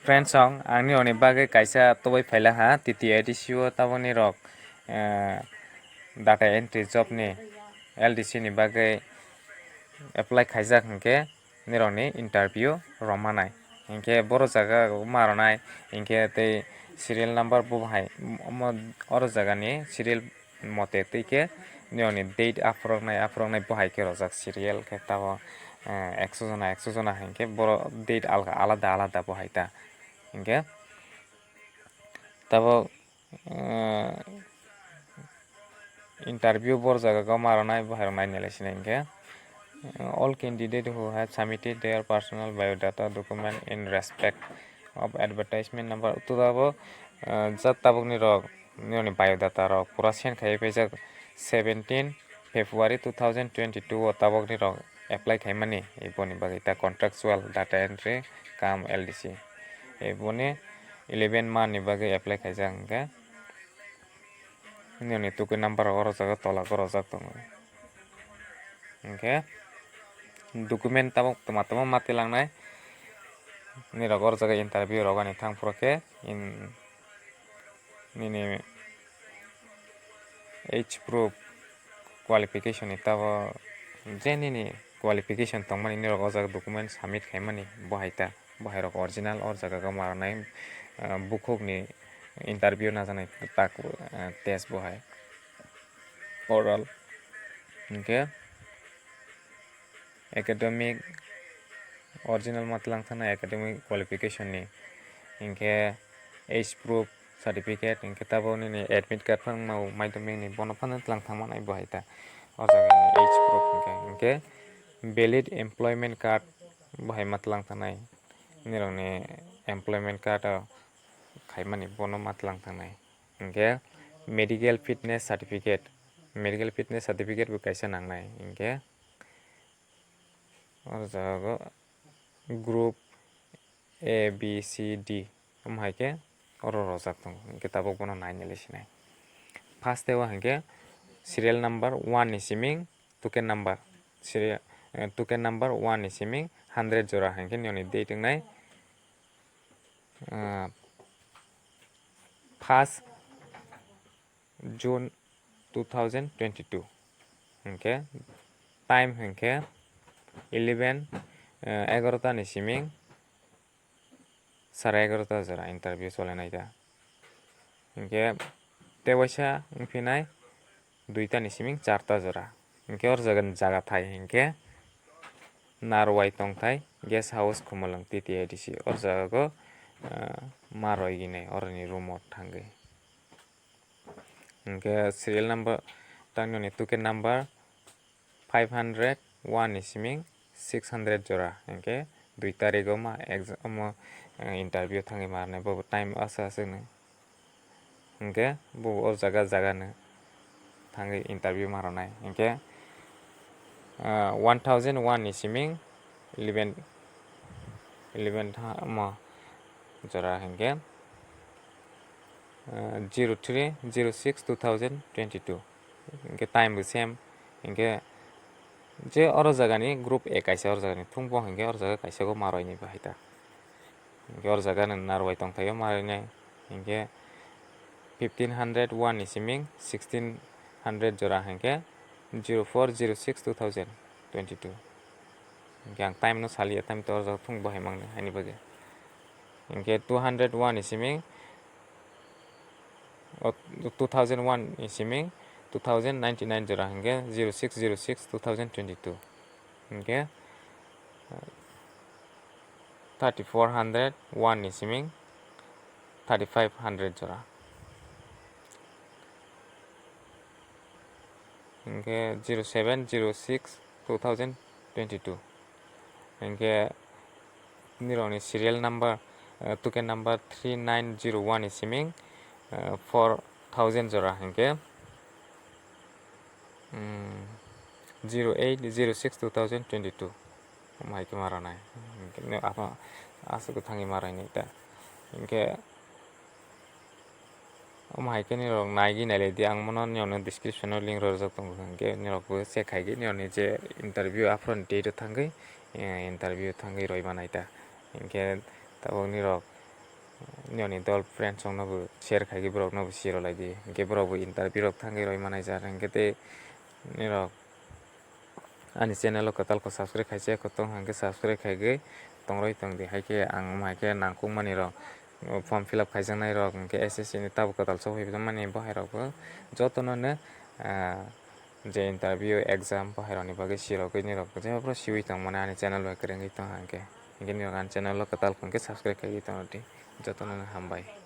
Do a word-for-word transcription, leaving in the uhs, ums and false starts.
Friends, ang, ang nirokni bagwi kaisa tubui phaila ha, T T A D C o tabukni rok, eh, data entry job ni L D C ni bagwi apply khaijak hinkhe nirokni interview rwmanai. Hinkhe boro jaga ma rwnai, hinkhe tei serial number bo hai, omo, oro jagani serial mote twi khe nirokni date aphuroknai, aphuroknai bo hai khe rojak serial khe tabo, eh, ekso jona, ekso jona hinkhe boro date alga, alada alada bo hai ta. Hinkhe tabo, eh, interview boro jaga o ma rwnai bo hai rok nai nai lai sinai hinkhe, eh, all candidate who have submitted their personal biodata document in respect of advertisement number, to tabo, eh, jat tabukni rok nirokni biodata rok pura send khaiwi paijak seventeen February two thousand twenty-two o tabukni rok apply khaimani, iboni bagwi ta contractual data entry cum L D C. Iboni eleven month ni bagwi apply khaijak hinkhe nini tuki number rok oro jaga tola gorojak tongo. Hinkhe document tabuk toma toma ma tilangnai. Nirok oro jaga interview rogani thang phuru khe in, nini age proof, qualification ni tabo je nini qualification tongmani nirok o jaga document submit khaimani bo hai ta, bo hai rok original o jaga o ma rwnai, ah, bukhuk ni interview najaknai tak, ah, test bo hai oral hinkhe academic original ma tlang thangna academic qualification ni, hinkhe age proof certificate, hinkhe tabo nini admit card phano nao madhyamik ni bono phano tlang thangma nai bo hai ta. O jaga ni age proof hinkhe, hinkhe valid employment card bo hai ma tlang thangnai, nirokni employment card o khaimani bono ma tlang thangnai. Hinkhe medical fitness certificate, medical fitness certificate bo kaisa nangnai. Hinkhe o jaga o group A, B, C, D, omo hai khe oro rojak tongo, hinkhe tabuk bono nai nai lai sinai. First o hinkhe serial number one ni siming token number, serial, eh, token number one ni siming hundred jora hinkhe nini date wngnai, ah, first June two thousand twenty-two. Hinkhe time hinkhe eleven, eh, egarota ni siming sare egarota jora interview solenai ta. Hinkhe tei waisa wngphinai duita ni siming charta jora. Hinkhe or jaga ni jaga thai hinkhe Narwai tongthai guest house Khumulwng T T A D C. Or jaga go, ah, ma roi gini oroni room o thangwi. Hinkhe serial number, tangni token number five hundred one ni siming six hundred jora. Hinkhe dui tarikh o ma exam, omo, eh, interview thangwi ma rwnai, bobo time aswk aswk no. Hinkhe bo o jaga jaga no thangwi interview ma rwnai. Hinkhe, ah, one thousand one ni siming eleven, eleven tha-, mo jora hinkhe, ah, zero three zero six two thousand twenty-two. Hinkhe time bo same. Hinkhe je oro jagani group A kaisa oro jagani thung bo hinkhe oro jaga kaisa go ma roini bahai ta. Hinkhe oro jaga no narwai tongthaio ma roinai. Hinkhe fifteen hundred one ni siming sixteen hundred jora hinkhe zero four zero six two thousand twenty-two. Hinkhe ang time no salia, time to oro jaga thung bahai mangni haini bagwi. Hinkhe two hundred one ni siming, o, two thousand one ni siming two thousand ninety-nine jora hinkhe zero six zero six two thousand twenty-two. Hinkhe, thirty-four hundred one ni siming thirty-five hundred jora. Hinkhe zero seven zero six two thousand twenty-two. Hinkhe nirokni serial number, eh, token number three nine zero one ni siming, eh, four thousand jora hinkhe, mm, zero eight zero six two thousand twenty-two. Omo hai khe ma rwnai. Hinkhe aswk thangwi ma rwnai ta. Hinkhe omo hai khe nirok naigwi nailai di, ang bono nirokno description o link rwjak tongo, hinkhe nirok bo check khaigwi nirokni je interview aphuru date o thangwi, eh, interview thangwi roi manai ta. Hinkhe tabuk nirok nini dol friends rokno bo share khaigwi borokno bo siro lai di, hinkhe borok bo interview rok thangwi roi manai jar, hinkhe tei nirok ani channel o kwtal kho subscribe khaisa kho tong hinkhe subscribe khaigwi tongroi tong di, haikhe ang omo haikhe nangkukmani rok form fill up khaijaknai rok hinkhe S S C ni tabuk kwtal sok phai mani bo hai rok bo jotono no, ah, je interview exam bo hai rok ni bagwi sirogwi nirok jebra siwi tong mani ani channel bai kwrwngwi tong hinkhe, hinkhe nirok ani channel o kwtal kho hinkhe subscribe khaigwi tong di, jotono no hambai.